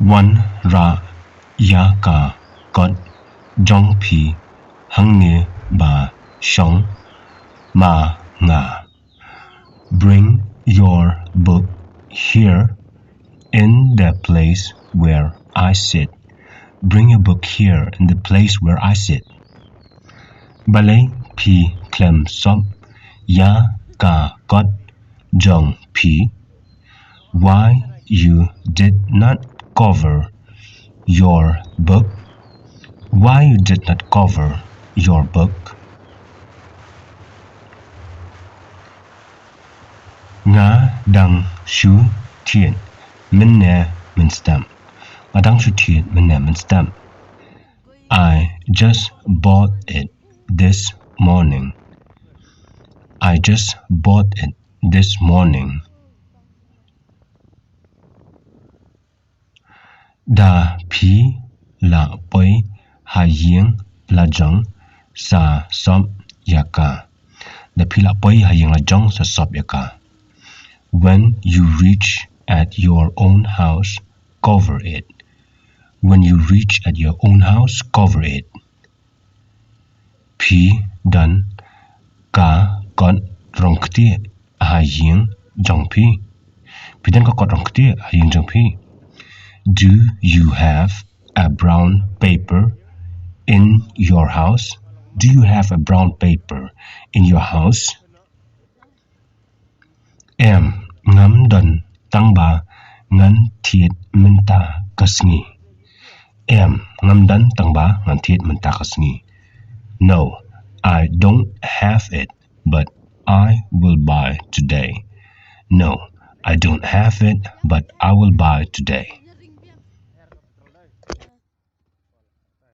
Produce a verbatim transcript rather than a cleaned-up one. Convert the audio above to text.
Wanrah ïa ka kot jong phi hangne ba shong ma nga. Bring your book here in the place where I sit. Bring your book here in the place where I sit. Balei phi khlem sop ïa ka kot jong phi? Why you did not cover your book? Why you did not cover your book? Nga dang shu thied mynne mynstep. Nga dang shu thied mynne mynstep. I just bought it this morning. I just bought it this morning. Da phi la poi ha ïing la jong sa sop ïa ka. Da phi la poi ha ïing la jong sa sop ïa ka. When you reach at your own house, cover it. When you reach at your own house, cover it. Phi don ka kot rong ktieh ha ïing jong phi? Phi don ka kot rong ktieh ha ïing jong phi? Do you have a brown paper in your house? Do you have a brown paper in your house? Em, ngam don, tang ba ngan thied mynta ka sngi. Em, ngam don, tang ba ngan thied mynta ka sngi. No, I don't have it, but I will buy today. No, I don't have it, but I will buy today.